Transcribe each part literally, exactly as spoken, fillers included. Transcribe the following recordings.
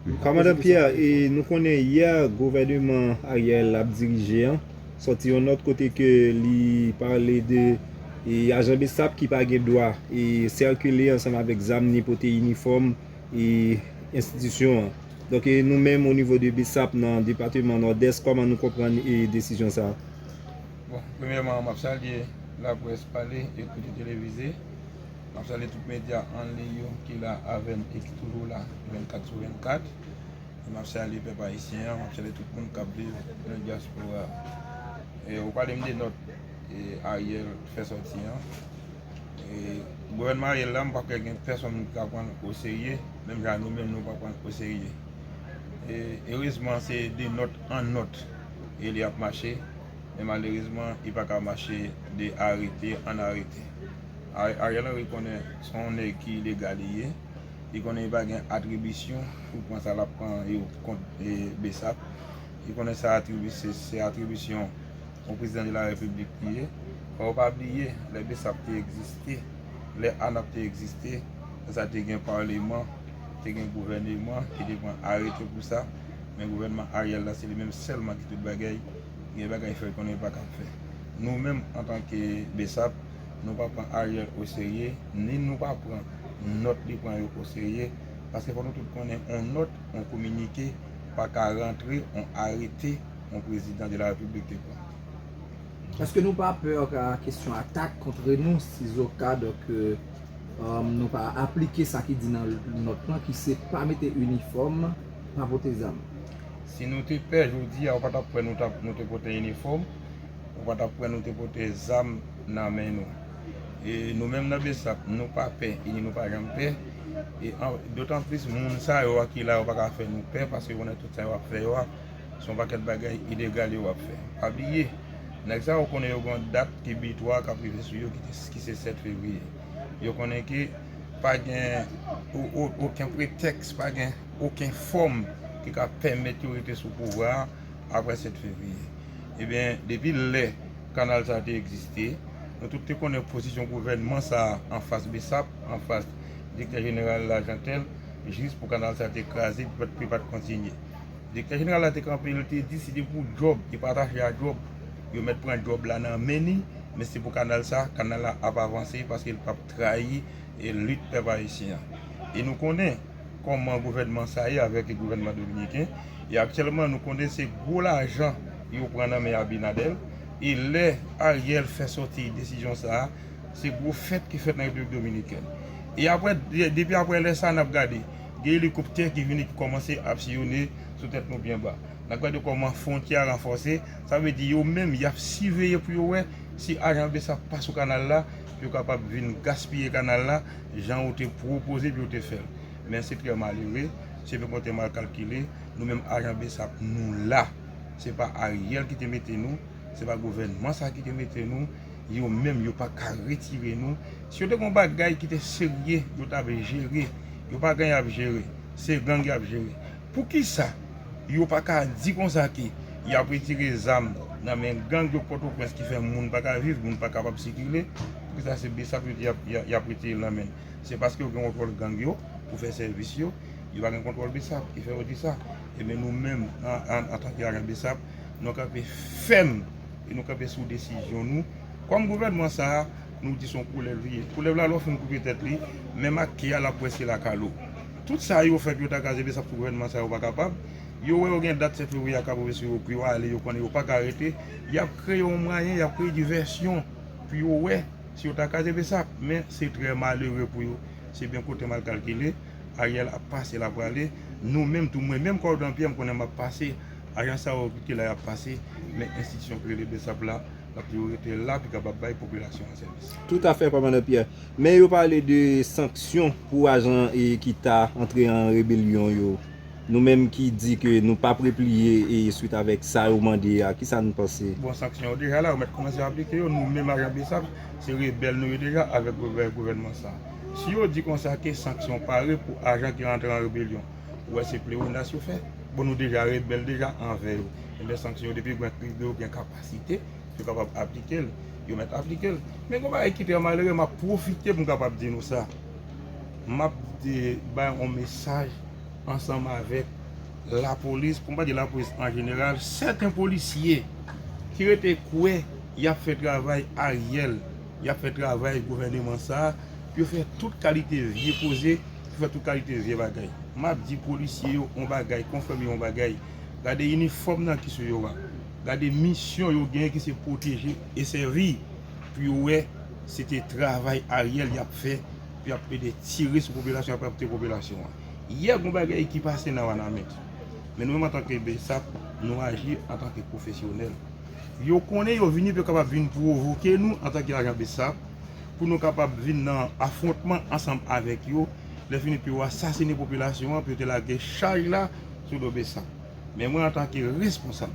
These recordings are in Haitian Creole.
Kòmandan Pierre, e nou konnen yè gouvènman Ariel ap dirije an sòti yon nòt kote ke li pale de e, ajan BSAP ki pa gen dwa e, sikile ansanm avèk zam ni pote inifòm e, enstitisyon an. Donk, e, nou menm o nivo de BSAP nan depatman Nòdès, kòman nou konprann e, desizyon sa a? Bon, premyèman, m ap salye laprès pale e koute televize. M ap salye tout medya an liy yo ki la avè n e ki toujou la vennkat sou vennkat. E m ap salye pèp ayisyen an, m ap salye tout moun k ap viv nan dyaspora. E ou pale m de nòt e Ariel fè sòti an. E gouvènman Ariel la, m pa kwè gen pèsonn ki ka pran l oserye, menm jan nou menm nou pa pran l oserye. E erezman se de nòt an nòt e li ap mache. Men malerezman, li pa ka mache de arete an arete. Ariel Henry konnen se yon nèg ki ilegal li ye. Li konnen li pa gen atribisyon pou pran sa l ap pran yo kont BSAP. Li konnen se atribisyon yon prezidan de la repiblik li ye. Fò w pa bliye, lè BSAP te egziste, lè ANAP te egziste, lè sa te gen paleman, te gen gouvèneman ki te pran arete pou sa. Men gouvènman Ariel la, se li menm sèlman ki tout bagay. Gen bagay fè konnen pa ka fè. Nou menm antanke BSAP, nou pa pran Ariel oserye, ni nou pa pran nòt li pran yo oserye, paske fò nou tout konnen yon nòt, yon kominike pa ka rantre yon arete yon prezidan de la repiblik te pran. Èske nou pa pè ka kesyon atak kontre nou si zoka donk nou pa aplike sa ki di nan nòt lan ki se pa mete inifòm, pa pote zam? Si nou te pè jodi a, ou pa t ap kwè nou t ap nou te pote inifòm, ou pa t ap kwè nou te pote zam nan men nou. E nou menm nan BSAP, nou pa pè, e ni nou pa janm pè. E dotanplis moun sa yo a ki la yo pa ka fè nou pè paske yo konnen tout sa yo ap fè yo a se yon pakèt bagay ilegal yo ap fè. Pa bliye, nèg sa yo konnen yo gen yon dat ki bitwa k ap rive sou yo ki se sèt fevriye. Yo konnen ke pa gen okenn pretèks, pa gen okenn fòm ki ka pèmèt yo rete sou pouvwa a apre sèt fevriye. Ebyen, depi lè kanal sa te egziste, nou tout te konnen pozisyon gouvènman sa a anfas BSAP, anfas direktè jeneral la Jeantel, jis pou kanal sa te kraze, pou li pa t kontinye. Direktè jeneral la te kanpe, li te di se te pou djòb, li pa atache a djòb, yo mèt pran djòb la nan men li, men se pou kanal sa, kanal la ap avanse paske li p ap trayi lit pèp ayisyen an. E nou konnen kòman gouvènman sa ye avèk gouvènman dominiken. E aktyèlman, nou konnen se gwo lajan yo pran nan men Abinader. E lè Ariel fè sòti desizyon sa a, se gwo fèt ki fèt nan Repiblik Dominikèn. E apre, depi apre lè sa a, n ap gade, gen elikoptè ki vini ki kòmanse ap siyone sou tèt nou byen ba. N ap gade kòman fwontyè a ranfòse. Sa vle di yo menm, y ap siveye pou yo wè si ajan BSAP pa sou kanal la, pou yo kapab vin gaspiye kanal la, jan ou te pwopoze pou yo te fè l. Men se trè malere, se yon kote mal kalkile, nou menm ajan BSAP nou la. Se pa Ariel ki te mete nou, se pa gouvènman sa ki te mete nou, yo menm yo pa ka retire nou. Si yo te gen yon bagay ki te serye, yo t ap jere, yo pa gen y ap jere, se gang y ap jere. Poukisa yo pa ka di konsa ke y ap retire zam nan men gang yo Pòtoprens ki fè moun pa ka viv, moun pa kapab sikile? Poukisa se BSAP yo di y ap, y ap retire l nan men l? Se paske yo gen kontwòl gang yo pou fè sèvis yo, yo pa gen kontwòl BSAP ki fè yo di sa. Ebyen nou menm, antanke ajan BSAP, nou kanpe fèm e nou kanpe sou desizyon nou. Kòm gouvènman sa a, nou di se yon koulèv li ye. Koulèv la, lè w fin koupe tèt li, menm ak ke a l ap pwese lakalo. Tout sa yo fè pou yo ta kraze BSAP pou gouvènman sa a, yo pa kapab. Yo wè yo gen dat sèt fevriye a k ap rive sou yo, pou yo ale, yo konnen yo pa ka rete. Y ap kreye yon mwayen, y ap kreye divèsyon pou yo wè si yo ta kraze BSAP. Men se trè malere pou yo. Se byen kote mal kalkile. Ariel ap pase, l ap prale. Nou menm tou, mwen menm kòmandan Pyè, m konnen m ap pase. Ajan sa yo ki la y ap pase. Men enstitisyon ki rele BSAP la, l ap toujou rete la pou kapab bay popilasyon an sèvis. Toutafè, kòmandan Pyè. Men yo pale de sanksyon pou ajan e ki ta antre an rebelyon yo. Nou menm ki di ke nou p ap repliye e swit avèk sa yo mande a, kisa nou panse? Bon, sanksyon yo deja la, yo mèt kòmanse aplike yo. Nou menm ajan BSAP, se rebèl nou ye deja avèk gouvè- gouvènman sa a. Si yo di konsa ke sanksyon pare pou ajan ki rantre an rebelyon, ou wè se plewonas yo fè. Bon, nou deja rebèl deja anvè yo. Ebyen sanksyon yo, depi yo gen, yo gen kapasite, yo kapab aplike l, yo mèt aplike l. Men gen yon bagay ki trè malere, m ap pwofite pou m kapab di nou sa. M ap bay yon mesaj ansanm avèk lapolis, pou m pa di lapolis an jeneral, sèten polisye ki rete kwè y ap fè travay Ariel, y ap fè travay gouvèneman sa a, pou yo fè tout kalite vye koze, pou fè tout kalite vye bagay. M ap di polisye yo yon bagay, konfrè m yo yon bagay. Gade inifòm nan ki sou yo a. Gade misyon yo genyen ki se pwoteje e sèvi pou yo wè se te travay Ariel y ap fè, pou y ap ede tire sou popilasyon, y ap rapte popilasyon an. Yè, gen yon bagay ki pase nan Wanament. Men nou menm antanke BSAP, nou aji antanke pwofesyonèl. Yo konnen yo vini pou yo kapab vin pwovoke nou antanke ajan BSAP, pou nou kapab vin nan afwontman ansanm avèk yo, lè fini pou yo asasine popilasyon an, pou yo te lage chaj la sou do BSAP. Men mwen antanke responsab,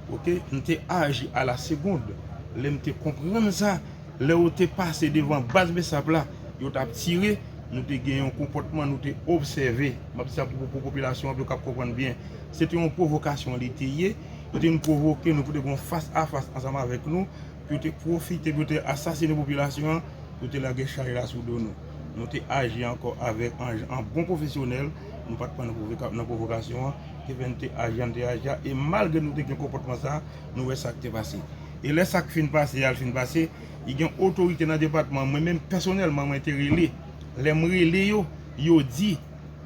oke, m te aji a la segond. Lè m te konprann sa, lè yo te pase devan baz BSAP la, yo t ap tire, nou te gen yon konpòtman, nou te obsève. M ap di sa pou, pou popilasyon an, pou yo kab konprann byen. Se te yon pwovokasyon li te ye. Yo te vin pwovoke nou pou te gen yon fas a fas ansanm avèk nou, pou yo te pwofite, pou yo te asasine popilasyon an, pou yo te lage chay la sou do nou. Nou te aji ankò avèk an, an bon pwofesyonèl, nou pa t pran nan pwovoka-, nan pwovokasyon an, ki fè nou te aji, nou te aji a, e malgre nou te gen konpòtman sa, nou wè sa k te pase. E lè sa k fin pase a, l fin pase, li gen otorite nan depatman, mwen menm pèsonèlman, mwen te rele. Lè m rele yo, yo di,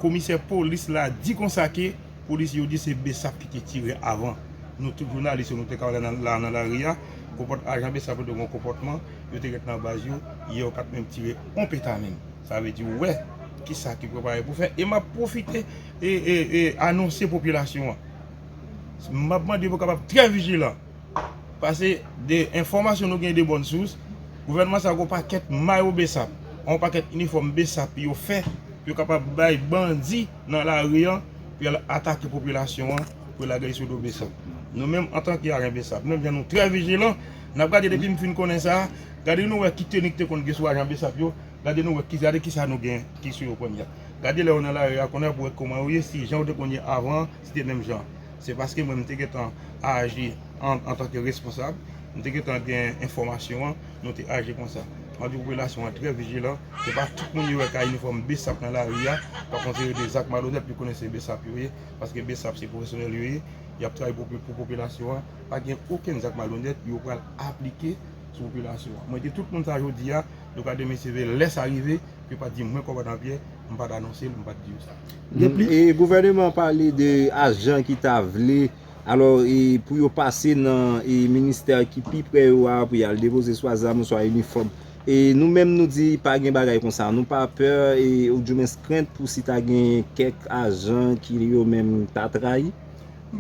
komisè polis la di konsa ke polis yo di se BSAP ki te tire avan. Nou tout jounalis yo, nou te ka wè la nan, la nan lari a, konpòt-, ajan BSAP yo te gen yon konpòtman, yo te ret nan baz yo, yè yo pa t menm tire yon peta menm. Sa vle di, ou wè, kisa ki prepare pou fè. E m ap pwofite e, e, e anonse popilasyon an. M ap mande pou kapab trè vijilan. Paske de enfòmasyon nou gen de bòn sous, gouvènman sa gen yon pakèt mayo BSAP, yon pakèt inifòm BSAP yo fè, pou yo kapab bay bandi nan lari an, pou y al atake popilasyon an, pou yo lage l sou do BSAP. Nou menm, antanke ajan BSAP, menm jan nou trè vijilan, n ap gade depi m fin konnen sa, gade nou wè ki teni ki te konn gen sou ajan BSAP yo, gade nou wè ki, gade kisa nou gen ki sou yo premye. Gade lè yo nan lari a kounye a pou wè kòman yo ye, si jan yo te konn ye avan, si te menm jan. Se paske mwen, m te gentan aji an, antanke responsab, m te gentan gen enfòmasyon an, nou te aji konsa. M ap di popilasyon an trè vijilan, se pa tout moun yo wè k a inifòm BSAP nan lari a, pa konsidere de zak malonèt, pou konnen se BSAP yo ye, paske BSAP se pwofesyonèl yo ye, y ap travay pou, pou popilasyon an, pa gen okenn zak malonèt yo pral aplike sou popilasyon an. Mwen di tout moun sa jodi a, nou ka demen se lè sa rive, pou yo pa di mwen kòmandan Pyè, m pa t anonse l, m pa t di yo sa. Gen plis? E gouvèneman pale de ajan ki ta vle, alò, e pou yo pase nan, e ministè ki pi prè yo a, pou y al depoze swa zam, swa inifòm. E nou menm nou di pa gen bagay konsa, nou pa pè, e oudimwens krent pou si ta gen kèk ajan ki yo menm ta trayi.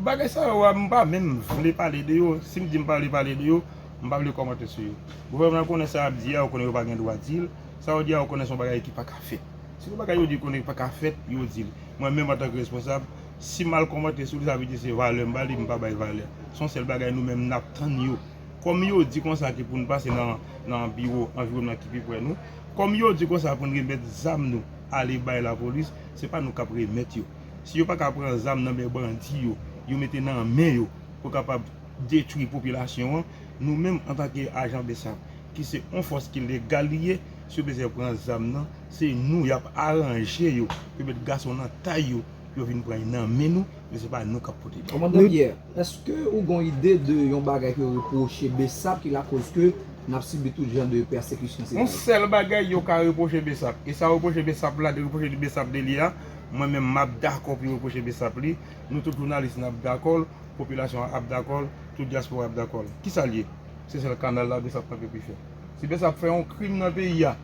Bagay sa yo a, m pa menm vle pale de yo. Si m di m pa vle pale de yo, m pa vle kòmante sou yo. Gouvènman an konnen sa y ap di a, yo konnen yo pa gen dwa di l. Sa yo di a, yo konnen se yon bagay ki pa ka fèt. Se yon bagay yo di konnen pa ka fèt, yo di l. Mwen menm antanke responsab, si m al kòmante sou li, sa vle di se valè m ba li, m pa bay valè. Se yon sèl bagay nou menm n ap tann yo. Kòm yo di konsa ke pou n pase nan, nan biwo anviwònman ki pi prè nou, kòm yo di konsa pou n remèt zam nou ale bay lapolis, se pa nou k ap remèt yo. Si yo pa ka pran zam nan men bandi yo, yo mete nan men yo pou kapab detwi popilasyon an, nou menm antanke ajan BSAP, ki se yon fòs ki legal li ye, si yo bezwen pran zam nan, se nou y ap aranje yo, yo met gason nan tay yo, pou yo vin pran nan men nou, men se pa nou k ap pote bay. Kòmandan Pierre, èske ou gen yon ide de yon bagay ke yo repwoche BSAP ki lakoz ke n ap sibi tout jan de pèsekisyon? Yon sèl bagay yo ka repwoche BSAP, e sa yo repwoche BSAP la, de repwoche BSAP de li a, mwen menm m ap dakò pou yo repwoche BSAP li, nou tout jounalis n ap dakò l, popilasyon an ap dakò l, tout dyaspora ap dakò l. Kisa l ye? Se sèl kanal la BSAP kanpe pou l fè. Si BSAP fè yon krim nan peyi a,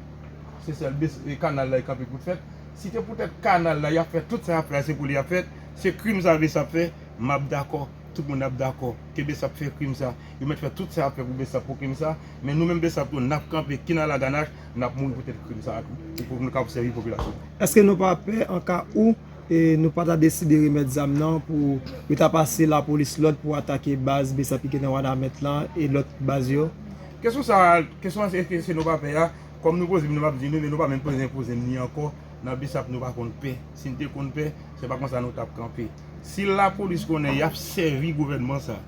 se sèl kanal la l kanpe pou l fèt. Si te poutèt kanal la y ap fè tout sa y ap fè a, se pou li y ap fèt, se krim sa BSAP fè, m ap dakò, tout moun ap dakò ke BSAP fè krim sa. Yo mèt fè tout sa y ap fè pou BSAP pou krim sa, men nou menm BSAP tou n ap kanpe kin a la ganach, n ap mouri poutèt krim sa a tou, pou nou ka sèvi popilasyon. Èske nou pa pè an ka ou e nou pa ta deside remèt zam nan pou yo ta pase lapolis lòd pou atake baz BSAP ki gen nan Wanament lan e lòt baz yo? Kesyon sa a, kesyon an se èske nou pa pè a, kòm nou poze m, nou p ap di nou, men nou pa menm poze m, poze m ni ankò, nan BSAP nou pa konn pè. Si n te konn pè, se pa konsa nou t ap kanpe. Si lapolis konnen y ap sèvi gouvènman sa,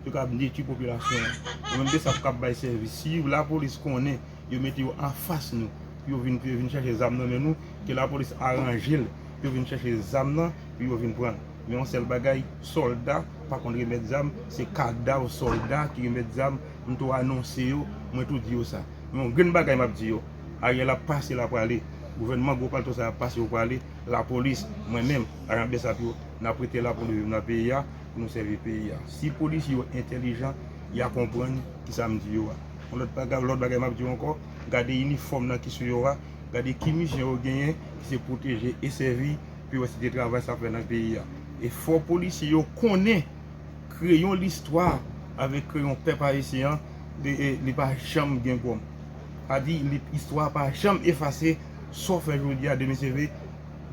yo ka detwi popilasyon an. Yo menm BSAP k ap bay sèvis. Si lapolis konnen yo mete yo anfas nou, pou yo vin, pou yo vin chèche zam nan men nou, ke lapolis aranje l, pou yo vin chèche zam nan, pou yo vin pran l. Men yon sèl bagay, sòlda pa konn remèt zam, se kadav sòlda ki remèt zam. M tou anonse yo, mwen tou di yo sa. Men yon grenn bagay m ap di yo, Ariel ap pase, l ap prale. Gouvènman gwo palto sa ap pase, yo prale. Lapolis, mwen menm, ajan bsap yo, n ap rete la pou nou viv nan peyi a, pou nou sèvi peyi a. Si polisye yo entèlijan, y a konprann kisa m di yo a. Yon lòt bagay, lòt bagay m ap di yo ankò, gade inifòm nan ki sou yo a, gade ki misyon yo genyen, ki se pwoteje e sèvi, pou yo wè si de travay sa fè nan peyi a. E fò polisye yo konnen kreyon listwa avèk kreyon pèp ayisyen an, li, e, li pa janm gen gòm. Sa di, li, istwa pa janm efase, sa w fè jodi a, demen se vre,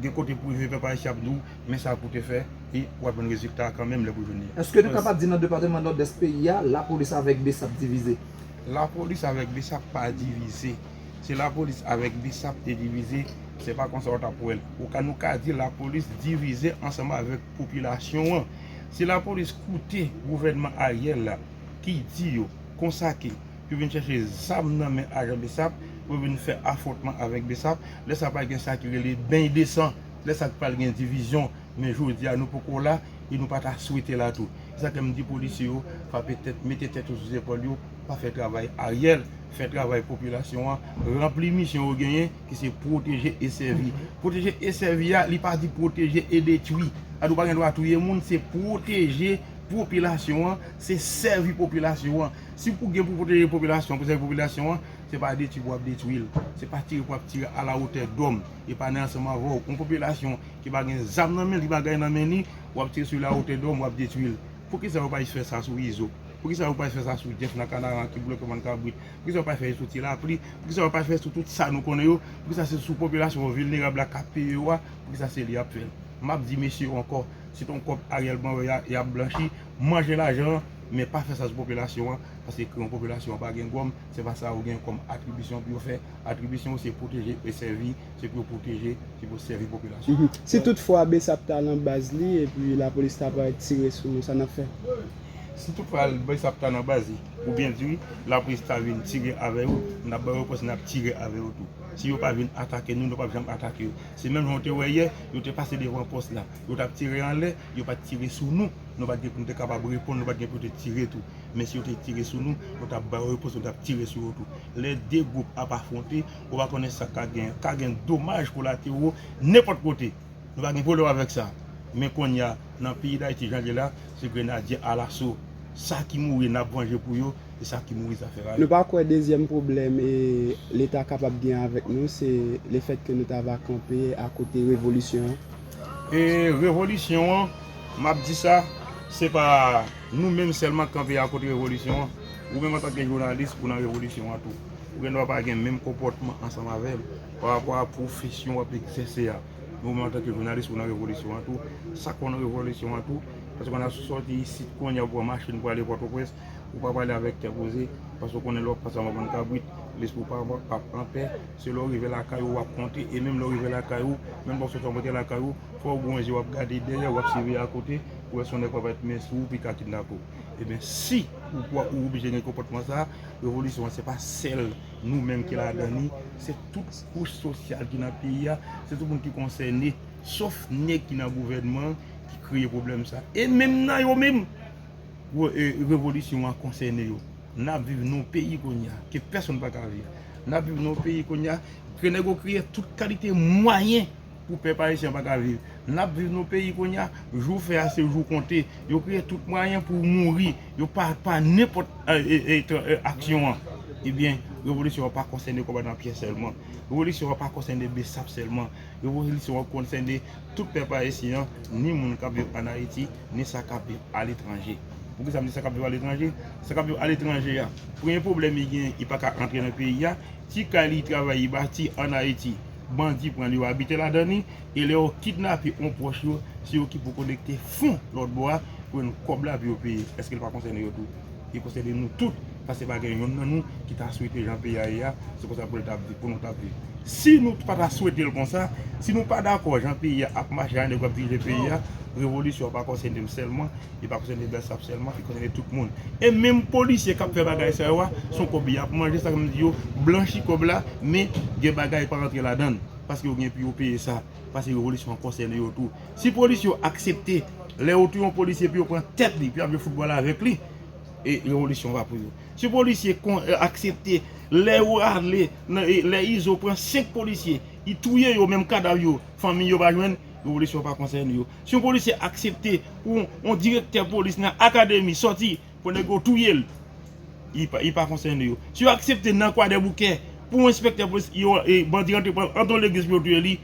gen kote pou rive pèp ayisyen ap di w, men sa pou te fè, e w ap jwenn rezilta a kanmenm lè pou jwenn li. Èske nou kapab di nan depatman Nòdès peyi a, lapolis avèk bsap divize? Lapolis avèk bsap pa divize. Si lapolis avèk bsap te divize, se pa konsa w t ap wè l. Ou ka, nou ka di lapolis divize ansanm avèk popilasyon an. Si lapolis koute gouvènman Ariel la, ki di yo konsa ke pou vin chèche zam nan men ajan bsap, pou vin fè afwontman avèk bsap, lè sa pral gen sa ki rele beny de san, lè sa pral gen divizyon. Men jodi a, nou poko la, e nou pa ta swete la tou. Se sa ke m di polisye yo, frape tèt, mete tèt yo sou zepòl yo, pa fè travay Ariel, fè travay popilasyon an, ranpli misyon yo genyen, ki se pwoteje e sèvi. Pwoteje e sèvi a, li pa di pwoteje e detwi. Sa di w pa gen dwa touye moun, se pwoteje popilasyon an, se sèvi popilasyon an. Si pou gen pou pwoteje popilasyon, pou sèvi popilasyon an, se pa detwi pou w ap detwi l. Se pa tire pou w ap tire à la hauteur d'homme. E pa nan ansanm avè w. Yon popilasyon ki pa gen zam nan men l, ki pa gen nan men li, w ap tire sou li à la hauteur d'homme, w ap detwi l. Poukisa yo pa jis fè sa sou Izo? Poukisa yo pa jis fè sa sou Jeff nan Kanaran ki bloke bann kabrit? Poukisa yo pa fè sou Ti Lapli? Poukisa yo pa fè sou tout sa nou konnen yo? Poukisa se sou popilasyon vilnerab la k ap peye yo a? Poukisa se li y ap fè l? M ap di mesye yo ankò, se t on kòb Ariel ban yo y a, y ap blanchi, manje lajan an, men pa fè sa sou popilasyon an, paske kreyon popilasyon an pa gen gòm, se pa sa yo gen kòm atribisyon pou yo fè. Atribisyon yo se pwoteje e sèvi, se pou yo pwoteje, se pou yo sèvi popilasyon an. Mhm. Si toutfwa bsap ta nan baz li epi lapolis ta parèt tire sou nou, sa n ap fè? Si toutfwa bsap ta nan baz li, oubyen di lapolis ta vin tire avè yo, n ap ba yo repons, n ap tire avè yo tou. Si yo pa vin atake nou, nou p ap janm atake yo. Se menm jan w te wè yè, yo te pase devan pòs la. Yo t ap tire anlè, yo pa t tire sou nou. Nou pa t gen pou nou te kapab reponn, nou pa t gen pou te tire tou. Men si yo te tire sou nou, nou t ap ba yo repons, nou t ap tire sou yo tou. Lè de gwoup ap afwonte, ou pa konnen sa ka gen, ka gen domaj kolatero nenpòt kote. Nou pa gen pwoblèm avèk sa. Men kounye a, nan peyi Dayiti, jan l ye la, se grenadye alaso. Sa ki mouri, n ap vanje pou yo, e sa ki mouri, zafè a yo. Nou pa kwè dezyèm pwoblèm e Leta kapab gen avèk nou, se lefètke nou ta va kanpe akote revolisyon an? E revolisyon an, m ap di sa, se pa nou menm sèlman k kanpe akote revolisyon an. Ou menm antanke jounalis, ou nan revolisyon an tou. Ou gen dwa pa gen menm konpòtman ansanm avè l pa rapò a pwofesyon w ap egzèse a. Men ou menm antanke jounalis, ou nan revolisyon an tou. Sa k fè w nan revolisyon an tou, paske w ap sòti isit kounye a, ou pran machin pou ale Pòtoprens, ou pa prale avèk kè poze, paske w konnen lè w ap pase anba bann kabrit, lespri w pa, pa, p ap anpè. Se lè w rive lakay ou, w ap konte, e menm lè w rive lakay ou, menm lè w sòti anba lakay ou, fò w gon je w ap gade dèyè, w ap siveye akote, pou wè si yon nèg pa mèt men sou ou, pou l ka kidnape w. Ebyen, si ou, ou oblije gen konpòtman sa a, revolisyon an, se pa sèl nou menm ki ladan li, se tout kouch sosyal ki nan peyi a, se tout moun ki konsène, sof nèg ki nan gouvènman an ki kreye pwoblèm sa. E menm nan yo menm, re-, e, revolisyon an konsène yo. N ap viv nan yon peyi kounye a ke pèsonn pa ka viv. N ap viv nan yon peyi kounye a ke nèg yo kreye tout kalite mwayen pou pèp ayisyen an pa ka viv. N ap viv nan yon peyi kounye a, jou fè a se jou konte. Yo kreye tout mwayen pou w mouri. Yo pa, pa nenpòt, e, e, e, tra-, e, aksyon an. Ebyen, revolisyon an pa konsène konbatanpyè sèlman. Revolisyon an pa konsène bsap sèlman. Revolisyon an konsène tout pèp ayisyen an, ni moun k ap viv ann Ayiti, ni sa k ap viv aletranje. Poukisa m di sa k ap viv aletranje? Sa k ap viv aletranje a, premye pwoblèm li genyen, li pa ka antre nan peyi a. Ti kay li travay, li bati ann Ayiti, bandi pran l, yo abite ladan li. E lè yo kidnape yon pwòch yo, se yo ki pou kolekte fon lòt bò a pou jwenn kòb la pou yo peye. Èske l pa konsène yo tou? Li konsène nou tout, paske pa gen yonn nan nou ki ta swete jan peyi a ye a, se konsa pou l t ap viv, pou nou t ap viv. Si nou pa ta swete l konsa, si nou pa dakò jan peyi a ap mache a, nèg yo ap dirije peyi a, revolisyon an pa konsène m sèlman, li pa konsène bsap sèlman, li konsène tout moun. E menm polisye k ap fè bagay sa yo a, se yon kòb y ap manje, sa k m di yo, blanchi kòb la, men gen bagay pa rantre ladan l. paske yo gen pou yo peye sa, paske revolisyon an konsène yo tou. Si polisye yo aksepte, lè yo touye yon polisye, pou yo pran tèt li, pou y ap jwe foutbòl avèk li, e revolisyon pa pou yo. Si polisye kon, e, aksepte, lè yo ale, nan, e, lè Izo pran senk polisye, li touye yo, menm kadav yo, fanmi yo pa jwenn, revolisyon pa konsène yo. Si yon polisye aksepte pou yon direktè polis nan akademi sòti, pou nèg yo touye l, li pa, li pa konsène yo. Si yo aksepte nan Kwadèboukè, pou yon enspektè polis, yo, e, bandi rantre pran antre yon legliz pou yo touye li,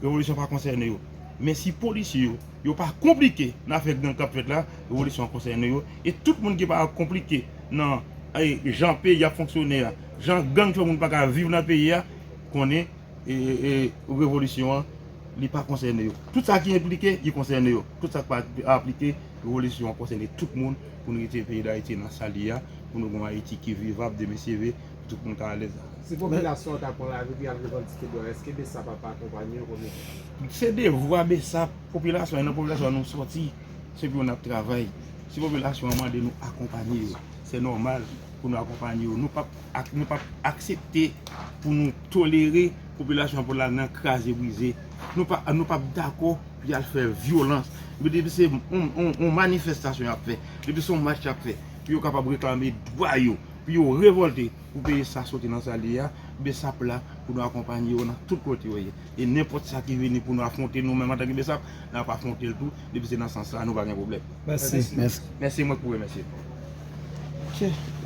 revolisyon pa konsène yo. Men si polisye yo, yo pa konplike nan afè gang k ap fèt la, revolisyon an konsène yo. E tout moun ki pa konplike nan, e, jan peyi a fonksyone a, jan gang fè moun pa ka viv nan peyi a, konnen, e, e, e, revolisyon an, li pa konsène yo. Tout sa ki enplike, li konsène yo. Tout sa ki pa aplike, revolisyon an konsène tout moun, pou nou retire peyi Dayiti nan sa l ye a, pou nou gen yon Ayiti ki vivab demen si Dye vle, pou tout moun ka alèz. Si popilasyon an ta pran lari pou y al revandike dwa yo, èske BSAP ap akonpanye yo kòm yo? Se devwa BSAP, popilasyon an, nan popilasyon an nou sòti, se pou yo n ap travay. Si popilasyon an mande nou akonpanye yo, se nòmal pou nou akonpanye yo. Nou p ap ak-, nou p ap aksepte pou nou tolere popilasyon an pou l al nan kraze brize. Nou pa, nou p ap dakò pou y al fè vyolans. Men depi se yon, yon, yon manifestasyon y ap fè, depi se yon mach y ap fè, pou yo kapab reklame dwa yo, pou yo revòlte, pou peyi sa soti nan sa l ye a, BSAP la pou nou akonpanye yo nan tout kote yo ye. E nenpòt sa ki vini pou nou afwonte nou menm antanke BSAP, n ap afwonte l tou. Depi se nan sans sa, nou pa gen pwoblèm. Mèsi. Mèsi. Mèsi, mwen k pou remèsye. Ok.